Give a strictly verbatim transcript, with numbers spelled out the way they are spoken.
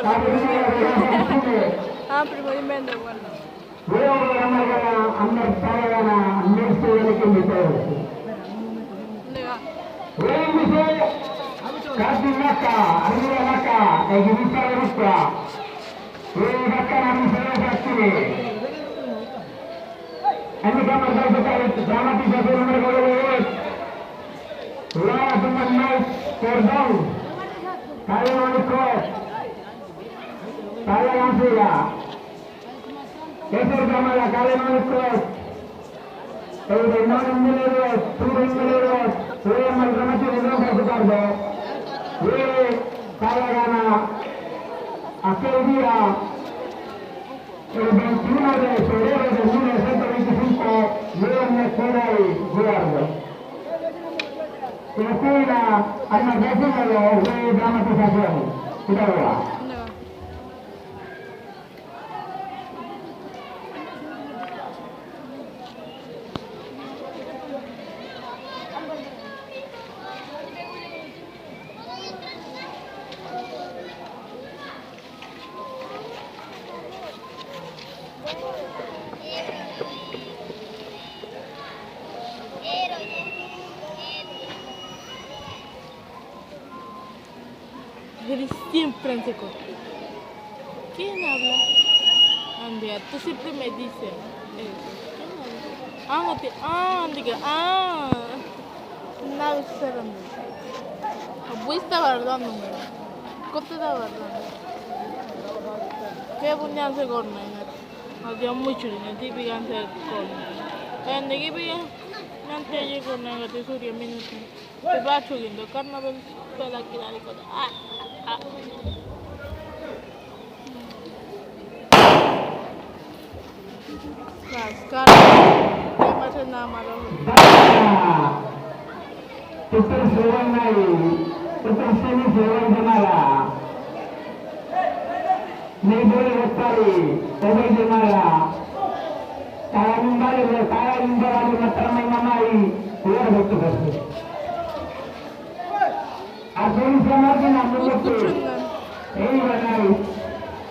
Ah, pero bueno, bueno. Luego de la marca, Ander Paragana, Ander Paragana, Ander Paragana. Luego dice, Kati Maka, arriba Maka, el que dice la lista. Luego Maka, la dice, la tiene. Ini gambar dari dekat, dramatisasi nomor dua belas. Lawan teman Mike Cordon. Kalian mau ikut. Kalian langsung ya. Ese drama la kale no request. Ese no request, tu request, fue mal drama que no se acuerdo. Fue para ganar aquel día, el veintiuno de febrero de mil novecientos veinticinco, yo me acuerdo y guardo. Pero fue una, hay más de eso, pero fue dramatización. Cuidado. Eres siempre en seco. ¿Quién habla? Andrea, tú siempre me dices eso. ¿Quién habla? Ah, no te, ah, digo, ah. Nada, espérame. Fuiste guardándome. ¿Qué te está guardando? ¿Qué ponían se corna? Había mucho, no te digan se corna. ¿En de qué pilla? No te llego, no te suria minutos. Te va subiendo, carnaval, toda la que la digo. Ah, ah, ah. Kaskar. Tema se nama lo. Tutur sewan nai, tutur sini sewan jemala. Nei bole hotari, obai jemala. Tara nimbali, tara nimbali, matar mai mamai, luar betul betul. Aku ini sama aja nak mengutuk. Ini banai.